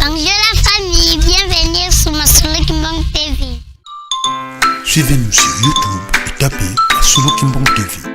Bonjour la famille, bienvenue sur Masolo Kimbang TV. Suivez-nous sur YouTube et tapez Masolo Kimbang TV.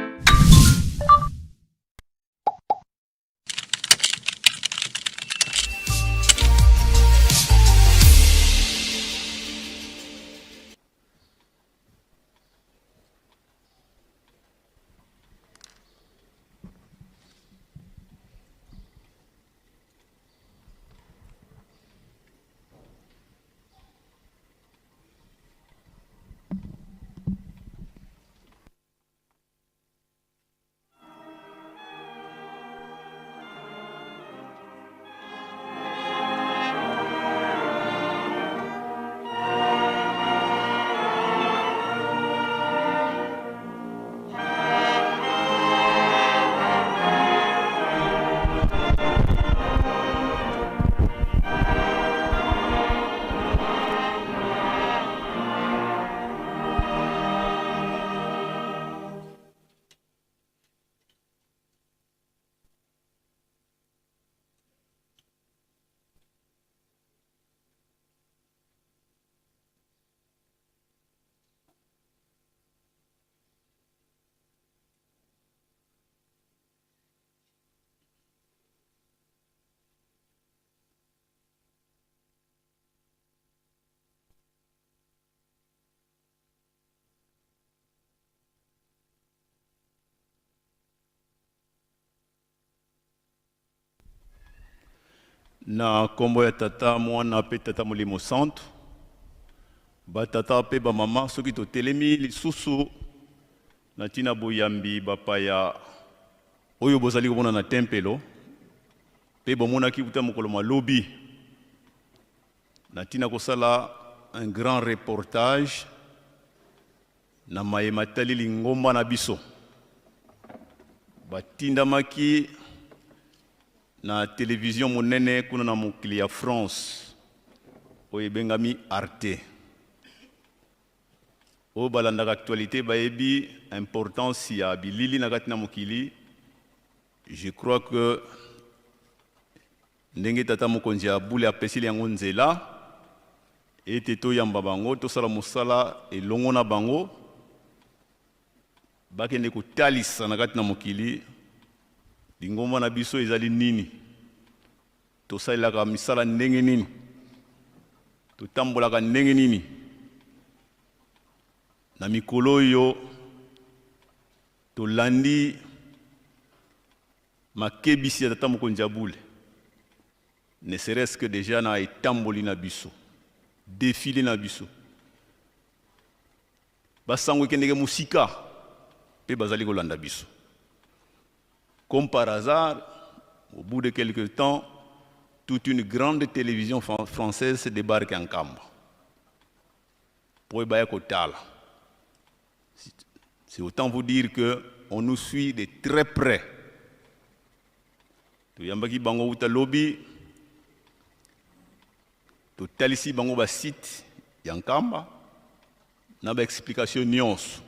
Na nkombo ya Tata, Mwana mpe Tata Molimo Santu, batata mpe bamama, soki totelemi lisusu na ntina boyambi bapaya oyo bozali komona na tempelo mpe bomonaki uta mokolo mwa lobi na ntina kosala un grand reportage na maye matali lingomba na biso. Batindamaki na television monene kuna na mokili ya France oyo ebengami Arte. Oyo balandaka actualité bayebi importance ya bilili na kati na mokili. Je crois que ndenge tata mokonzi ya bule apesili yango nzela ete toyamba bango, tosala mosala elongo na bango, bakende kotalisa na kati na mokili lingomba na biso ezali nini, tosalelaka misala ndenge nini, totambolaka ndenge nini na mikolo oyo tolandi makebisi ya tata mokonzi ya bule, ne serait-ce que déjà na etamboli na biso, défilé na biso, basango ekendeke mosika mpe bazali kolanda biso. Comme par hasard, au bout de quelque temps, toute une grande télévision française se débarque en Nkamba po ebaya kotala. C'est autant vous dire que on nous suit de très près. Toyambaki bango uta lobi, totalisi bango ba site ya Nkamba na ba explication nyonso.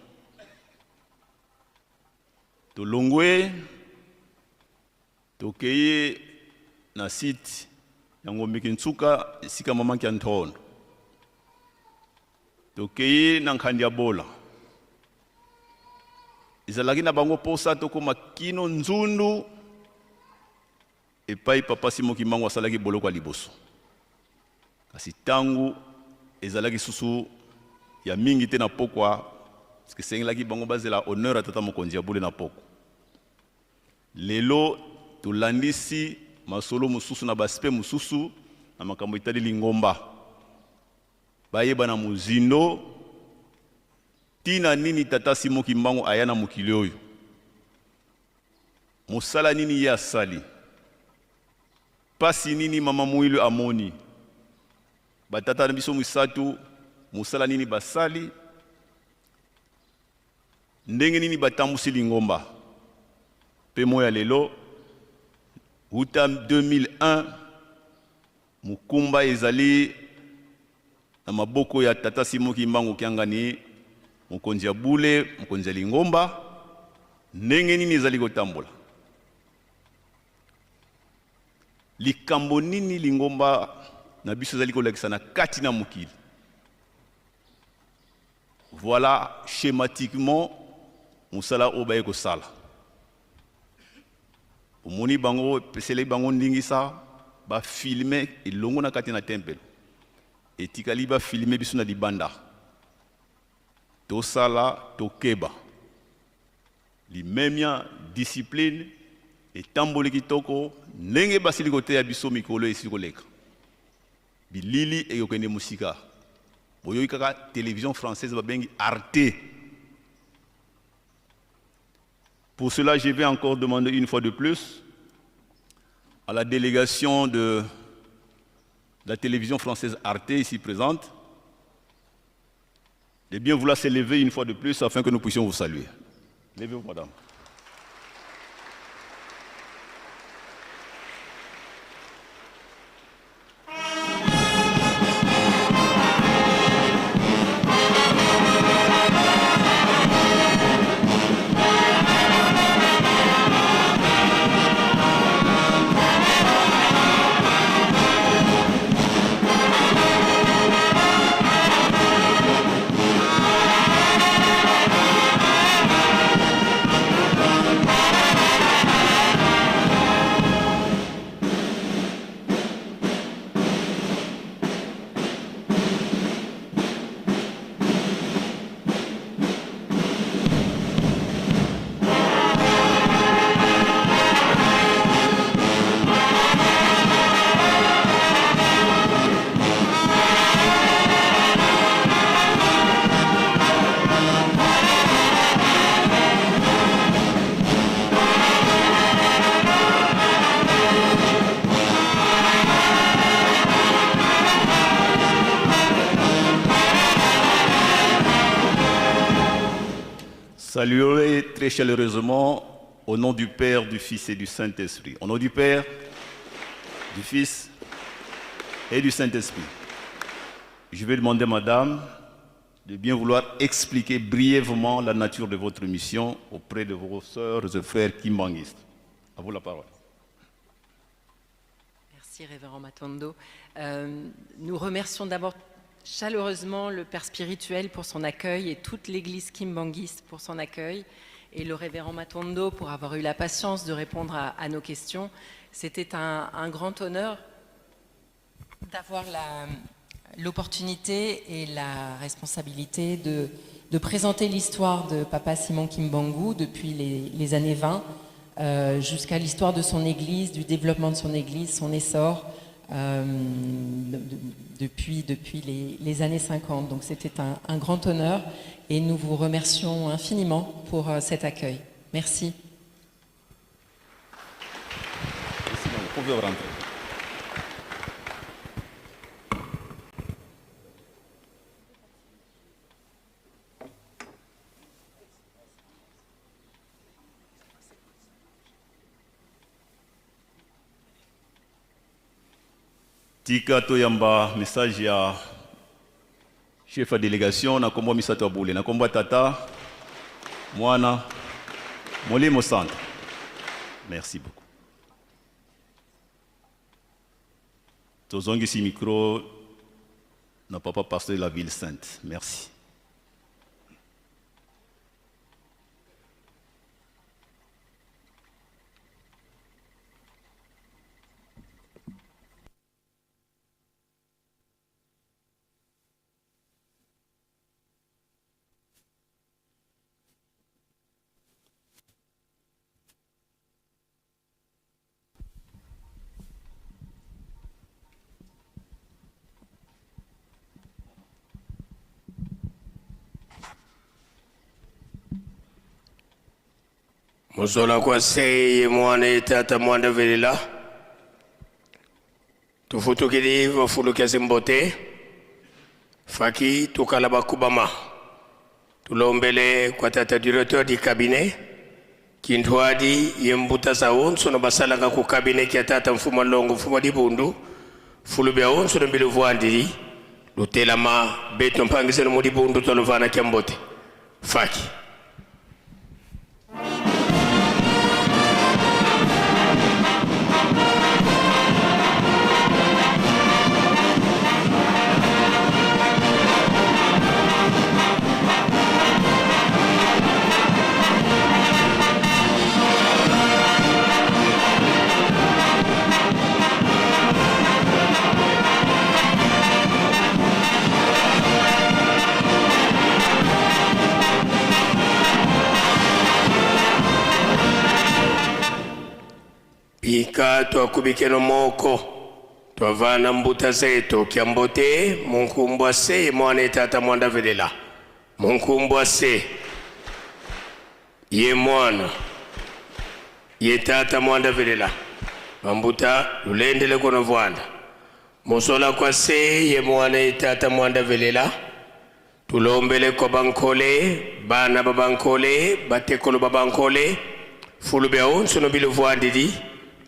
Tolongwe, tokei na site ya Ngombe Kinsuka, esika mama Kiantondo. Tokei na Nkhandi ya Bola. Ezalaki na bango posa tokóma kino Nzundu epai papa Simon Kimbangu asalaki boloko ya liboso. Kasi ntango ezalaki susu ya mingi te na pokwa, parce que esengelaki bango bazela honneur ya tata mokonzi ya bule na pokwa. Lelo tolandisi masolo mosusu na baspe mosusu na makambo etali lingomba, bayeba na mozindo ntina nini tata Simon Kimbangu aya na mokili oyo, mosala nini ye asali, pasi nini mama Muilu amoni, batata na biso misato mosala nini basali, ndenge nini batambusi lingomba. Mpe moya lelo uta 2001 mokumba ezali na maboko ya tata Simon Kimbangu Kiangani, mokonzi ya bule, mokonzi ya lingomba, ndenge nini ezali kotambola, likambo nini lingomba na biso ezali kolakisa na kati na mokili. Voilà schématiquement mosala oyo baye kosala. Omoni bango epeseli bango ndingisa bafilme elongo na kati na tempelo, etikali bafilme biso na libanda. Tosala tokeba, limemia, discipline etamboli kitoko ndenge basili koteya biso mikolo esili koleka. Bilili ekokende mosika. Boyoki kaka télévision française babengi Arte. Pour cela, je vais encore demander une fois de plus à la délégation de la télévision française Arte ici présente de bien vouloir s'élever une fois de plus afin que nous puissions vous saluer. Levez-vous, madame. Saluez très chaleureusement au nom du Père, du Fils et du Saint-Esprit. Au nom du Père, du Fils et du Saint-Esprit. Je vais demander à madame de bien vouloir expliquer brièvement la nature de votre mission auprès de vos sœurs et frères kimbanguistes. À vous la parole. Merci, révérend Matondo. Nous remercions d'abord chaleureusement le Père spirituel pour son accueil et toute l'Église kimbanguiste pour son accueil et le révérend Matondo pour avoir eu la patience de répondre à nos questions. C'était un grand honneur d'avoir l'opportunité et la responsabilité de présenter l'histoire de Papa Simon Kimbangu depuis les années 20 jusqu'à l'histoire de son Église, du développement de son Église, son essor, depuis les années 50. Donc c'était un grand honneur et nous vous remercions infiniment pour cet accueil. Merci. Merci, vous pouvez rentrer. Tika toyamba message ya chef ya délégation na kombo misato ya bule na kombo tata mwana molimo centre. Merci beaucoup. Tozongisi micro na papa pasteur de la ville sainte. Merci. Musola kwa sei mwana tata mwana velila tufutukili vafulukia zimbote faki tukalaba kubama tulombele kwa tata directeur du cabinet kintwadi yembuta za onso no basalaka ku cabinet kia tata mfuma longo mfuma dibundu fulubya onso no mbilu lutelama beto mpangiselo mu dibundu tolovana kia mbote faki. Bika twakubikeno moko twavana mbuta zetu kyambote munkumbwa se mwana etata mwanda velela munkumbwa se ye mwana ye tata mwanda velela bambuta lulendele kono vwanda musola kwa se ye mwana ye tata mwanda velela tulombele kwa bankole bana ba bankole batekolo ba bankole fulu bya onso no biluvwandidi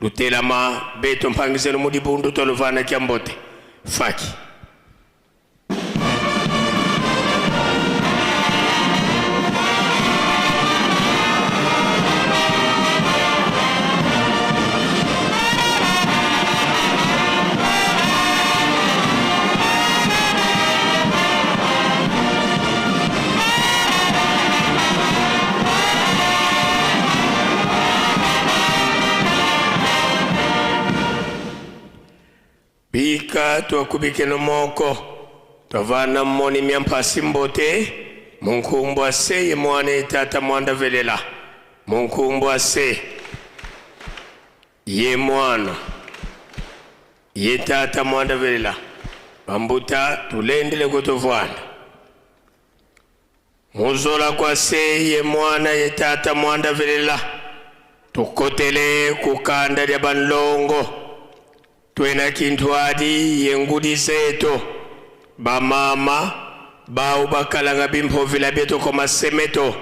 lutelama beto mpangizeno mudibundu twaluvana kyambote faki. Bika twakubikeno moko twavana mmoni myampasi mbote munkumbwa se ye mwana etata mwanda velela munkumbwa se ye mwana ye tata mwanda velela bambuta tulendele kutovwana muzola kwa se ye mwana ye tata mwanda velela tukotele kukanda lya banlongo twena kintwadi yengudi zeto bamama bawu bakalanga bimphovila byetu koma semeto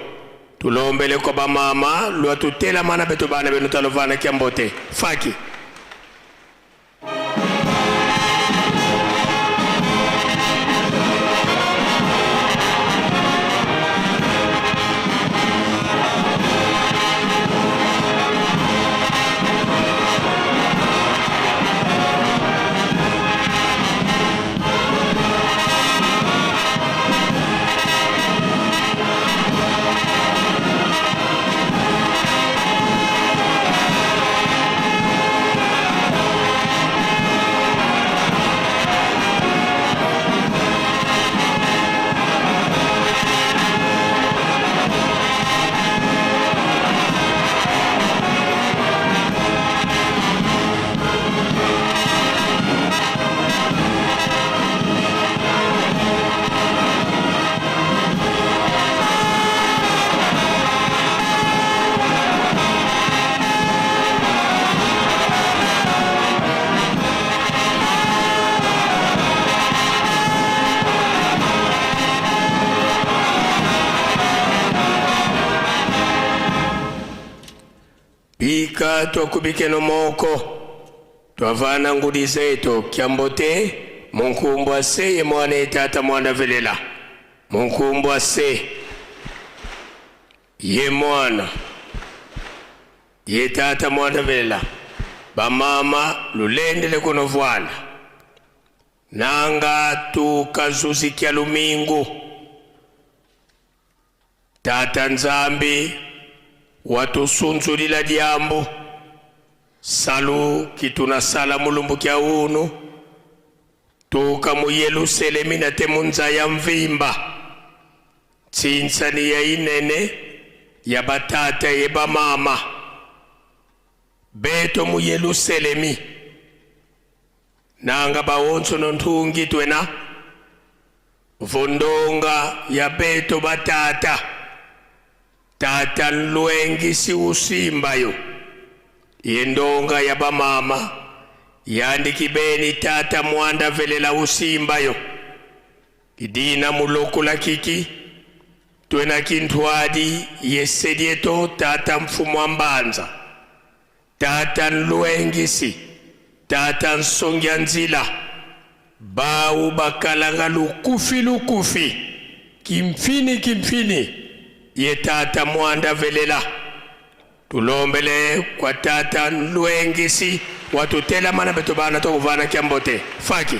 tulombele kwa bamama lwatutela mana betu bana benu talovana kyambote faki. Bika twakubikeno moko twavana ngudi zetu kyambote munkumbwa se ye mwana etata mwana velela munkumbwa se ye mwana ye tata mwana velela bamama lulendele kuno vwana nanga tukazuzikia lumingu tata nzambi watusunzulila diambo salu kitunasala mulumbu kya unu tuka mu Yerusalemi na te munza ya mvimba tsinsani ya inene ya batata ye bamama beto mu Yerusalemi nanga bawonso nontungi twena vondonga ya beto batata tata lwengisi usimbayo yendonga ya bamama yandikibeni tata mwanda velela usimbayo idina mulokula kiki twena kintwadi yesedieto tata mfumu ambanza tata lwengisi tata nsongia nzila bau bakalanga lukufi lukufi kimfini kimfini ye tata mwanda velela tulombele kwa tata lwengisi watutela mana beto bana tokuvana kyambote faki.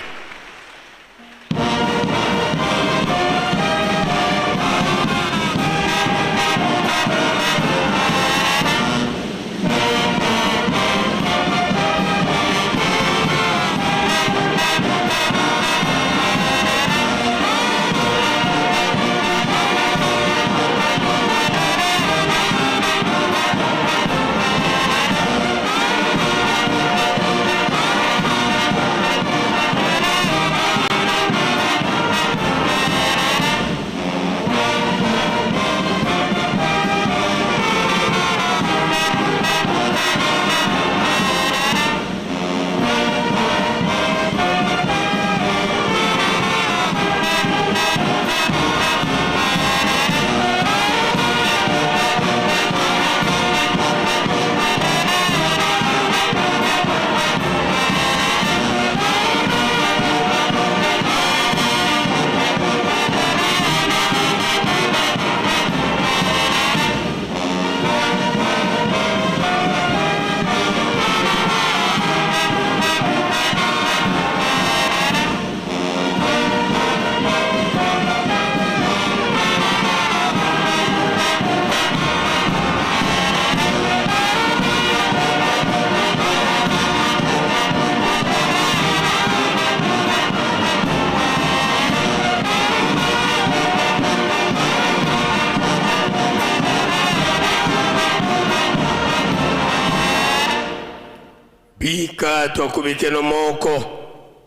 Twakubikeno moko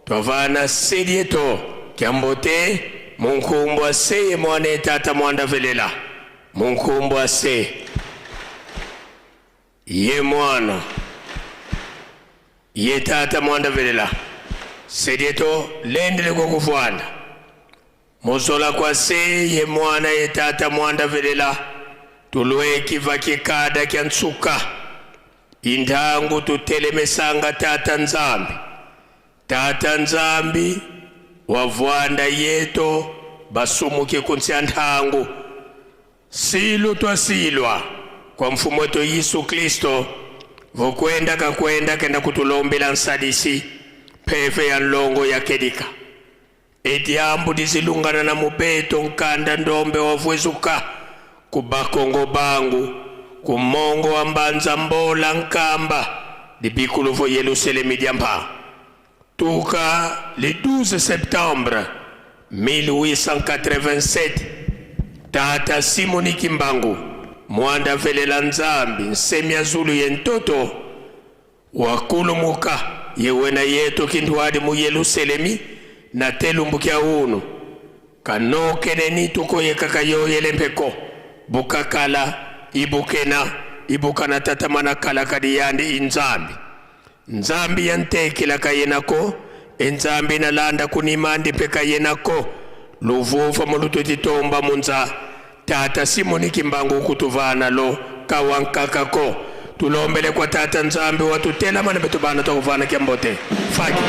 twavana selieto kyambote munkumbu ase ye mwana etata mwanda velela munkumbu ase ye mwana ye tata mwanda velela selieto lendele kokufwanda muzola kwa se ye mwana ye tata mwanda velela tulweki vakikada kya nsuka intangu tutelemesanga tata Nzambi. Tata Nzambi wavwanda yeto basumuke kunsi ntangu silu twasilwa kwa mfumo wetu Yesu Kristo vokwenda kakwenda kenda kutulombela nsalisi phefe ya nlongo ya kedika ediambu dizilungana na mubeto nkanda ndombe wavwezuka kubakongo bangu kumongo wa mbanza mbola nkamba dibikuluvo Yerusalemi diamba tuka le 12 septembre 1887 tata Simoni Kimbangu mwanda velela Nzambi nsemi ya zulu ye ntoto wakulumuka yewena yetu kindwadi mu Yerusalemi na telumbukia unu kanokeneni tukoyekaka yoyele mpeko bukakala ibukena ibukana tata mana kala kadi yandi inzambi nzambi yantekela kayenako enzambi nalanda kunimandi mpe kayenako luvuva mulutu titomba munza tata Simoni Kimbangu kutuvana lo kawankakako tulombele kwa tata Nzambi watutela mana betu bana twakuvana kyambote faki.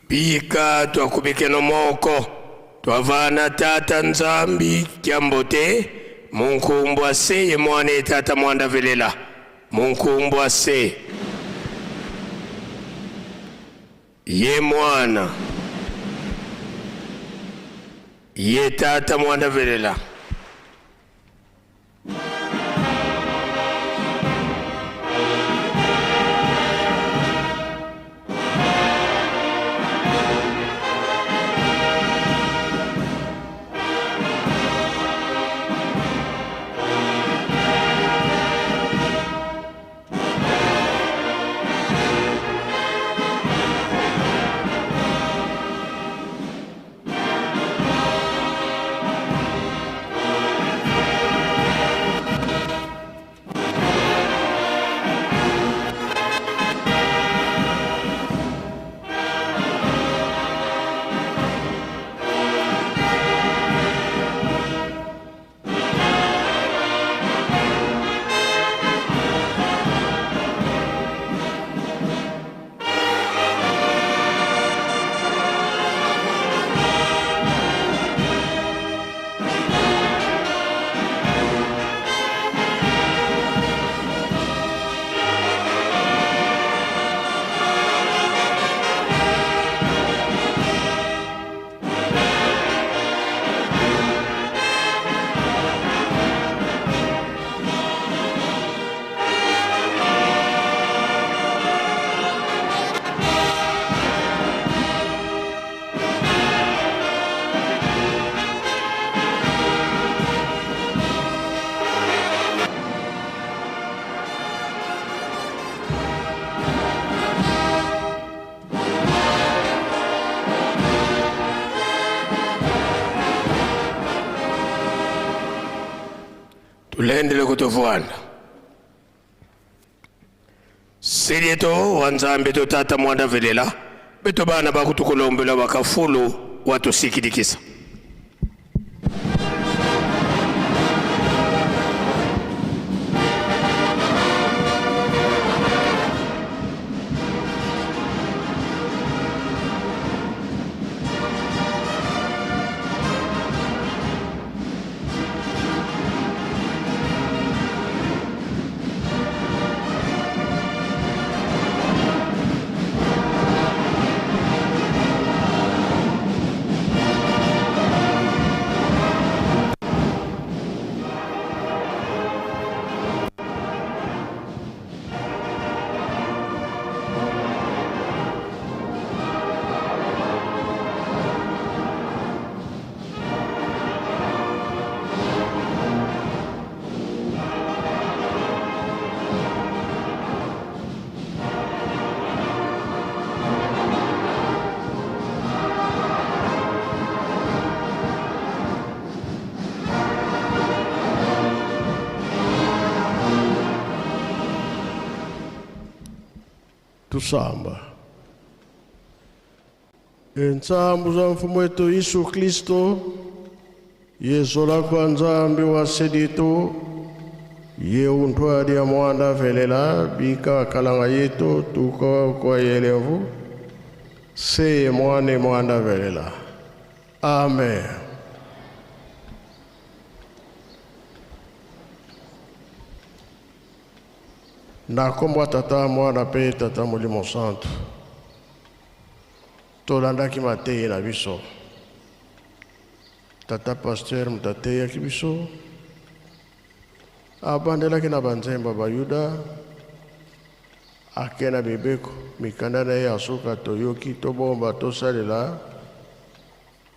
Bika twakubikeno moko twavana tata Nzambi kyambo te munkumbwa se ye mwana ye tata mwanda velela munkumbwa se ye mwana ye tata mwanda velela. Tulendele kutovuana silieto wa Nzambe to tata mwanda velela beto bana bakutukulombela bakafulu watusikidikisa. Tusamba entsambu za mfumo wetu Yesu Kristo yesola kwa Nzambi wa seditu ye untwali ya mwana velela bika kalanga yetu tuko kwa yelevu se mwana mwana velela. Amen. Na kombo tata mwana pe tata Molimo Santo tolandaki mateyi na biso. Tata pasteur moto ateyaki biso abandelaki na banzembo bayuda ake na mibeko mikanda na ye ya suka toyoki tobomba tosalela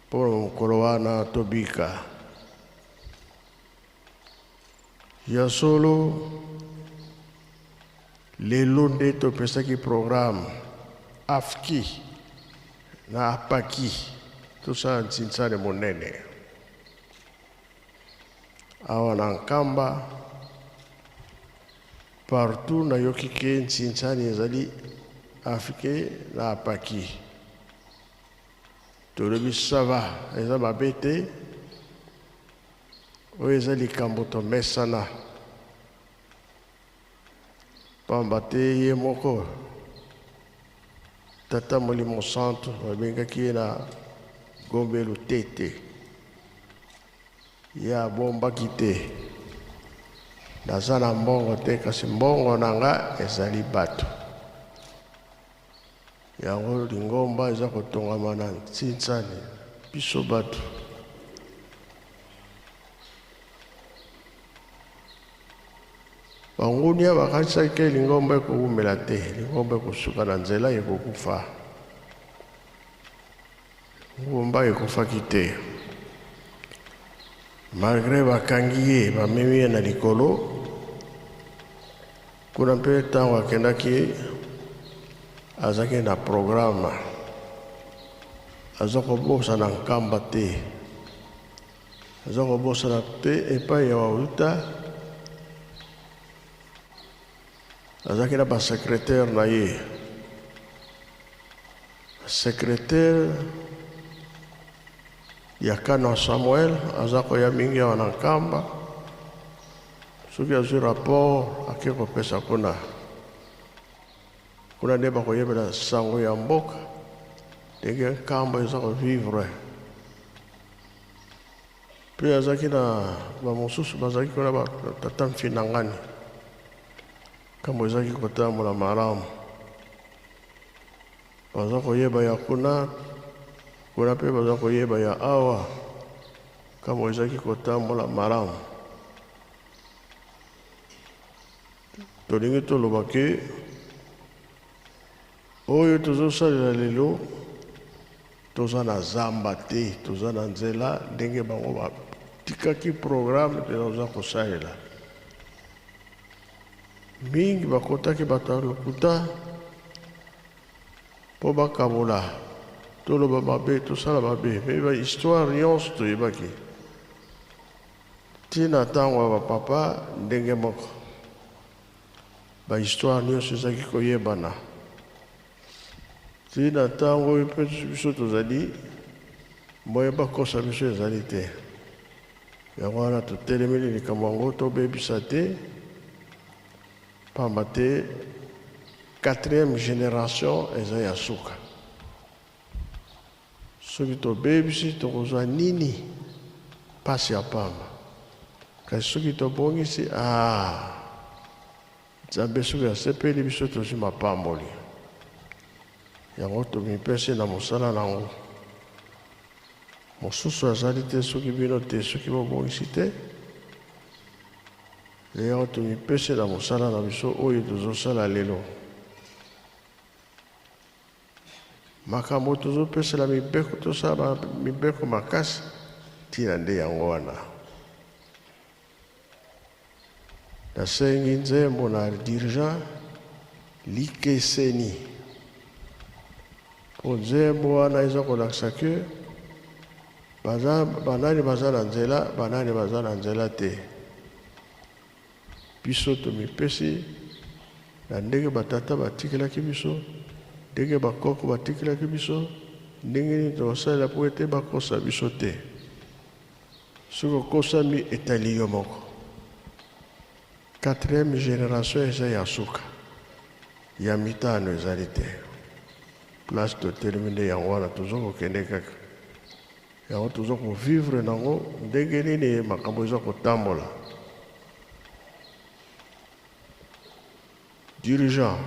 mpo mokolo wana tobika. Ya solo lelo nde topesaki programme afki na apaki tosala ntsinsane monene awa na Nkamba partout nayoki ke ntsinsani ezali afki na apaki. Tolobi sava eza mabe te oyo eza likambo tomesana pamba te ye moko Tata Molimo Santu babengaki ye na Gombe Lutete. Ye abombaki te. Naza na mbongo te, kasi mbongo na nga ezali bato. Yango lingomba eza kotongama na ntsinsani biso bato. Bangunia bakanisaki ke lingomba ekowumela te, lingomba ekosuka na nzela, ekokufa. Ngomba ekufaki te. Malgre bakangi ye, bamemi ye na likolo kuna, mpe ntango akendaki azalaki na programme, aza kobosana Nkamba te, aza kobosana te epai ya wauta. Azalaki na basecrétaire na ye, secrétaire ya Kano Samuel aza koya mingi awa na Nkamba. Soki azwi rapport, ake kopesa kuna. Kuna nde bakoyebela sango ya mboka, ndenge Nkamba eza kovivre. Mpe azalaki na bamosusu bazalaki kuna, batata Mfinangani. Nkambo ezalaki kotambola malamu, baza koyeba ya kuna kuna, mpe baza koyeba ya awa. Nkambo ezalaki kotambola malamu. Tolingi toloba ke oyo tozosalela lelo, toza na zamba te, toza na nzela ndenge bango batikaki programme. Toza kosalela mingi, bakotaki bato ya lokuta mpo bakabola, toloba mabe, tosala mabe. Me bahistoire nyonso toyebaki ntina ntango ya bapapa ndenge moko, bahistoire nyonso ezalaki koyebana ntina ntango oyo. Mpe biso tozali moye, bakosa biso ezali te. Yango wana totelemeli likambo yango, tobebisa te, pamba te quatrième génération eza ya suka. Soki tobebisi, tokozwa nini? Mpasi ya pamba. Kasi soki tobongisi, ah, Nzambe soki asepeli biso, tozwi mapamboli. Yango tomipesi na mosala nango. Mosusu azali te soki bino te, soki bobongisi te. Yango tomipesi na mosala na biso oyo tozosala lelo. Makambo tozopesela mibeko, tosala mibeko makasi, ntina nde yango wana. Nasengi nzembo na dirigeant Likeseni, mpo nzembo wana eza kolakisa ke baza banani baza na nzela, banani baza na nzela te. Biso tomipesi na ndenge batata batikelaki biso, ndenge bakoko batikelaki biso, ndenge nini tokosalela mpo ete bakosa biso te. Soki okosami, etali yo moko. Quatrième génération eza ya suka, ya mitano ezali te. Place totelemi nde yango wana, toza kokende kaka yango, toza kovivre nango ndenge nini makambo eza kotambola. Dirigeant.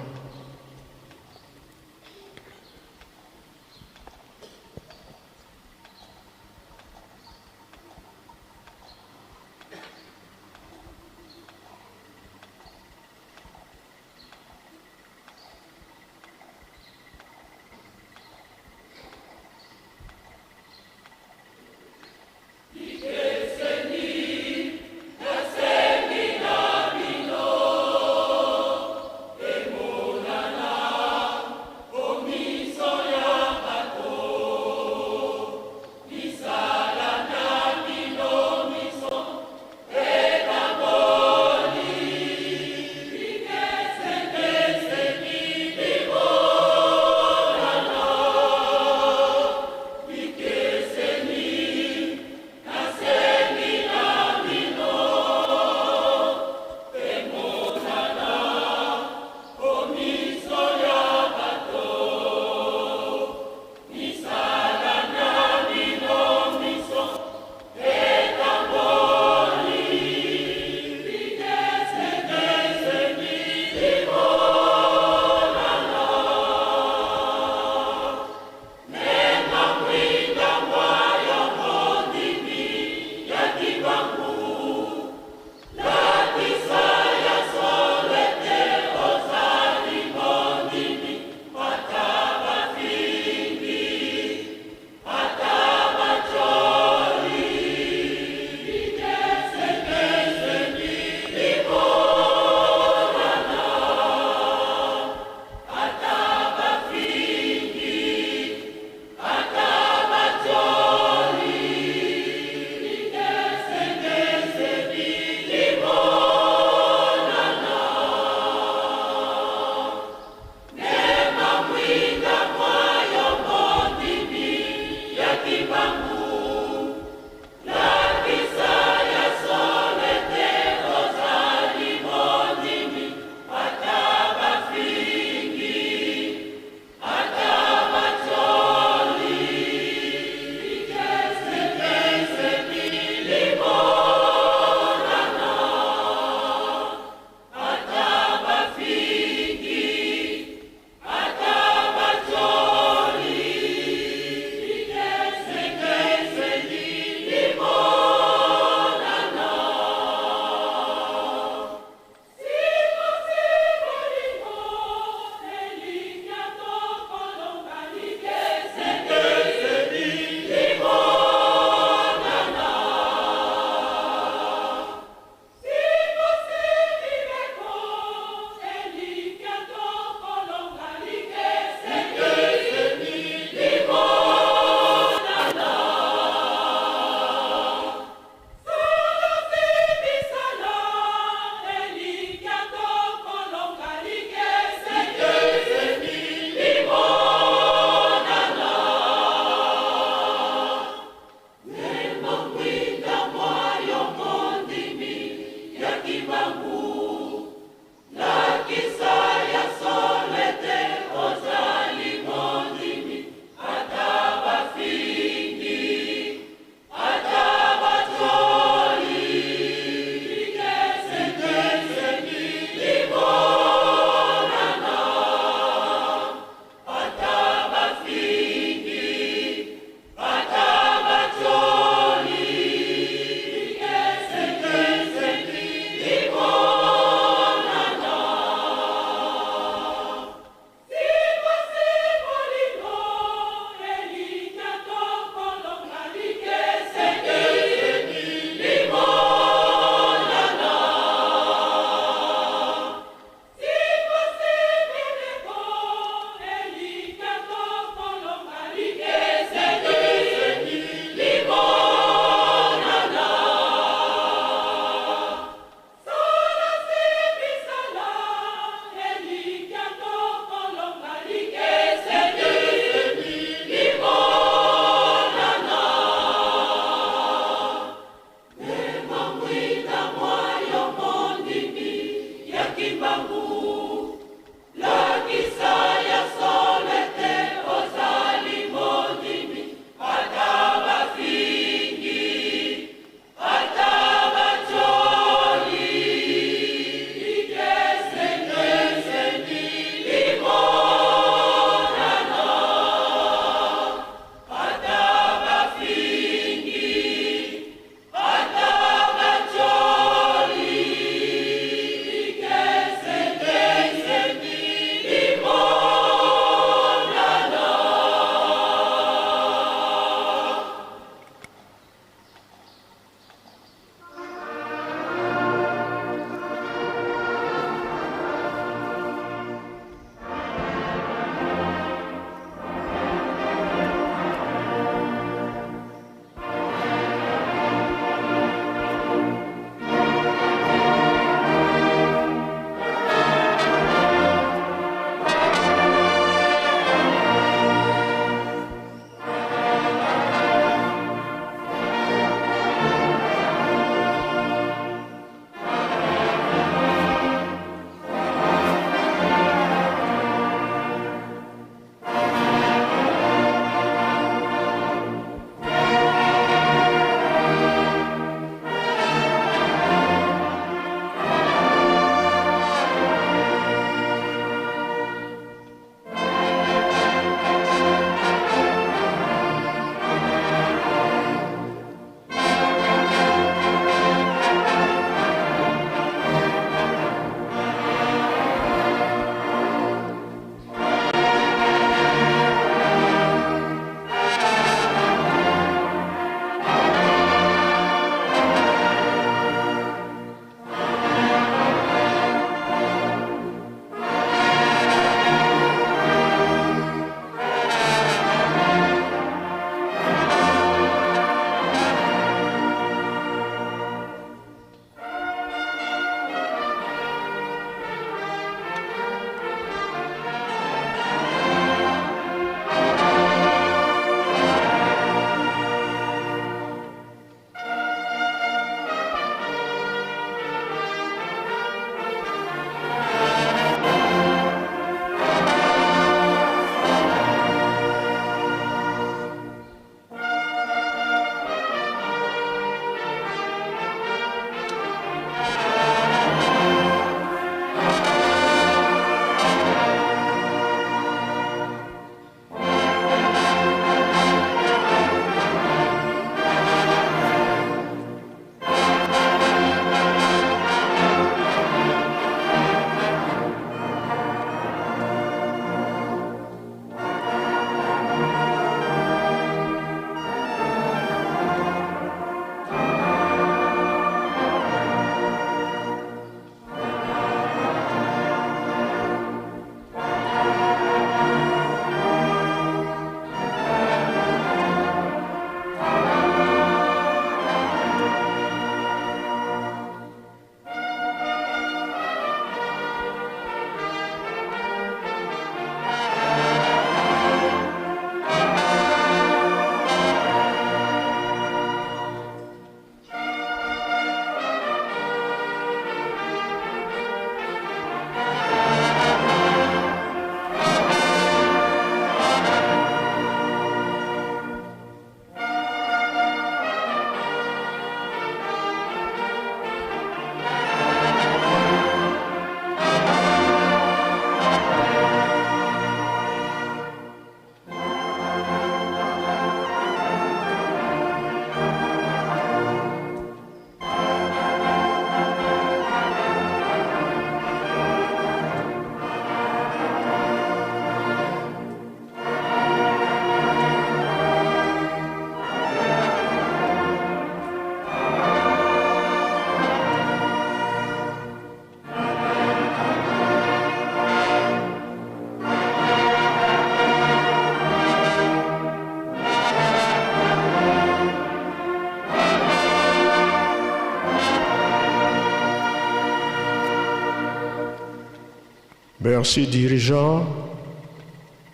Merci dirigeant,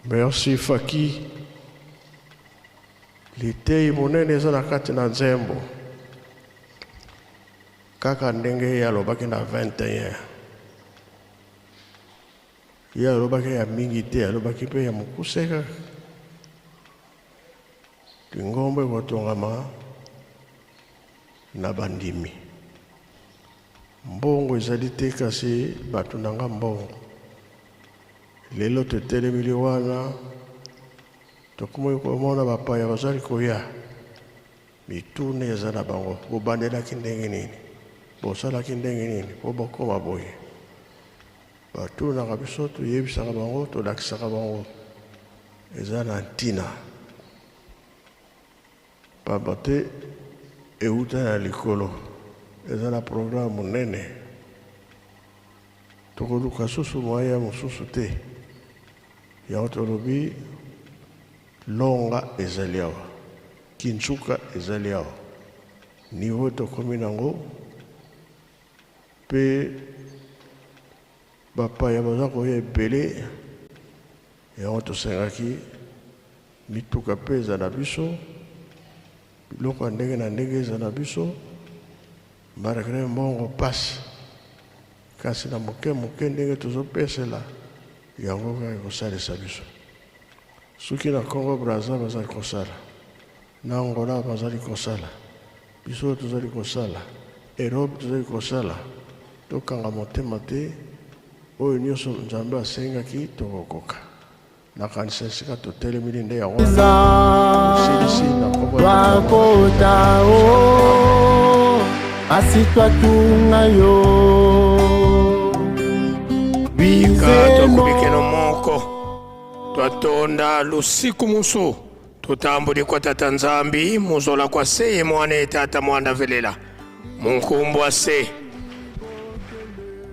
merci Faki. Litei monene eza na kati na nzembo kaka ndenge ye alobaki na 21. Ye alobaki ya mingi te, alobaki mpe ya mokuse kaka. Lingomba ekotongama na bandimi. Mbongo ezali te, kasi bato na nga mbongo. Lelo totelemeli wana, tokomi komona bapaya bazali koya. Mituna eza na bango, bobandelaki ndenge nini, bosalaki ndenge nini mpo bokoma boye. Batunaka biso, toyebisaka bango, tolakisaka bango. Eza na ntina, pamba te euta na likolo, eza na programme monene. Tokoluka susu moyen mosusu te. Yango tolobi longa ezali awa, kinsuka ezali awa, niveau tokomi nango mpe bapaya baza koya ebele. Yango tosengaki mituka mpe eza na biso, biloko ya ndenge na ndenge eza na biso, malgré mbongo pasi, kasi na moke moke ndenge tozopesela yango kaka ekosalisa biso. Soki na Congo Brazza bazali kosala, na Angola bazali kosala, biso tozali kosala, Europe tozali kosala, tokanga motema te. Oyo nyonso Nzambe asengaki tokokoka. Nakanisa esika totelemeli nde yango osilisi na kombo ya Tata. Twakota o asi twatunga yo. Bika twakubikeno moko twatonda lusiku musu tutambuli kwa tata Nzambi muzola kwa se ye mwana ye tata mwanda velela munkumbu ase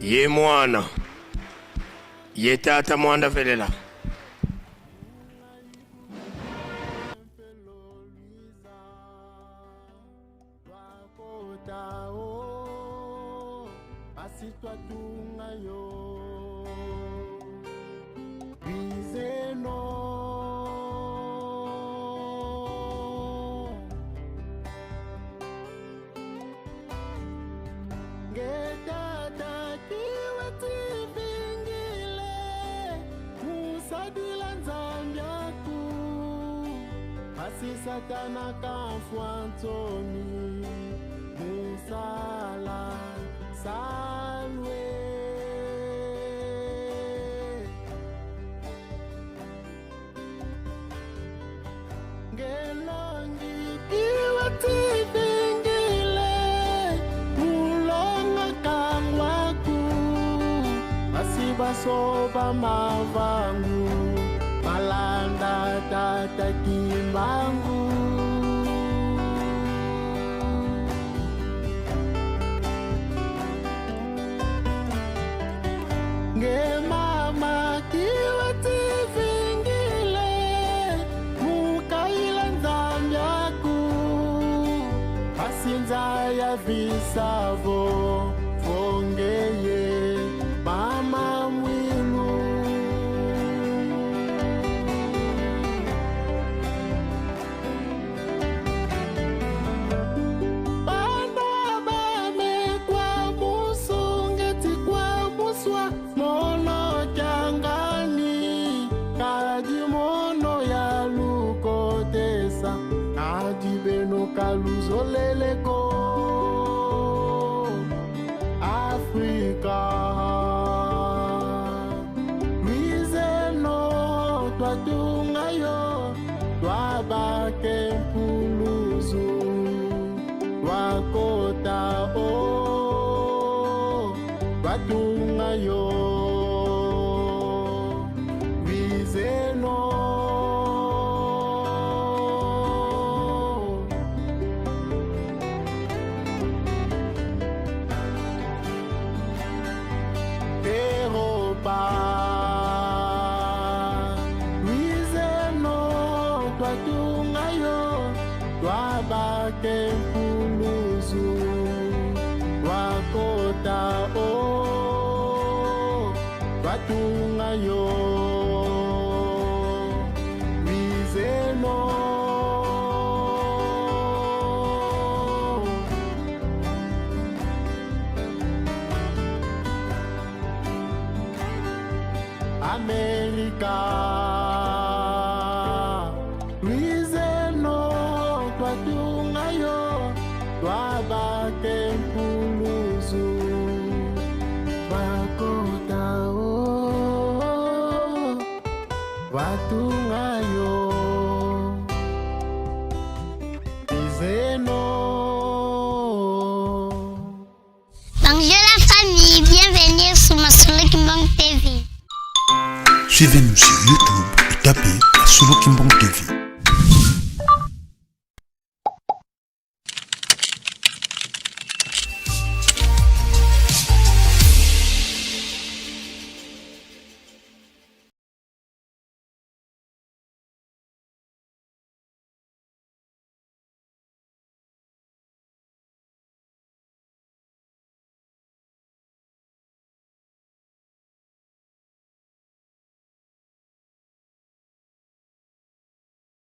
ye mwana ye tata mwanda velela. Satana kafwa ntsomi musala salwe. Ngelongi kiwa tivingile mulonga kangwaku basibasoba mavangu malanda tata Kimbangu. Ngemama kiwa tivingile mukaila nzambiaku asinza ya visavo vongeye mama mwilu. Banda bame kwa musungeti kwa muswa mono kyangani kadi mono ya lukotesa kadi beno kaluzoleleko Afrika. Luizeno twatunga yo twabake mpuluzu twakota o twatunga yo. Luizeno Europa. Luizeno twatunga yo twabake mpuluzu twakota o twatunga yo. Luizeno Amerika. Luizeno twatunga yo twabake mpuluzu bakota o batunga yo Luizeno. Bonjour la famille, bienvenue sur Masolo Kimbangu TV. Suivez-nous sur YouTube et tapez Masolo Kimbangu TV.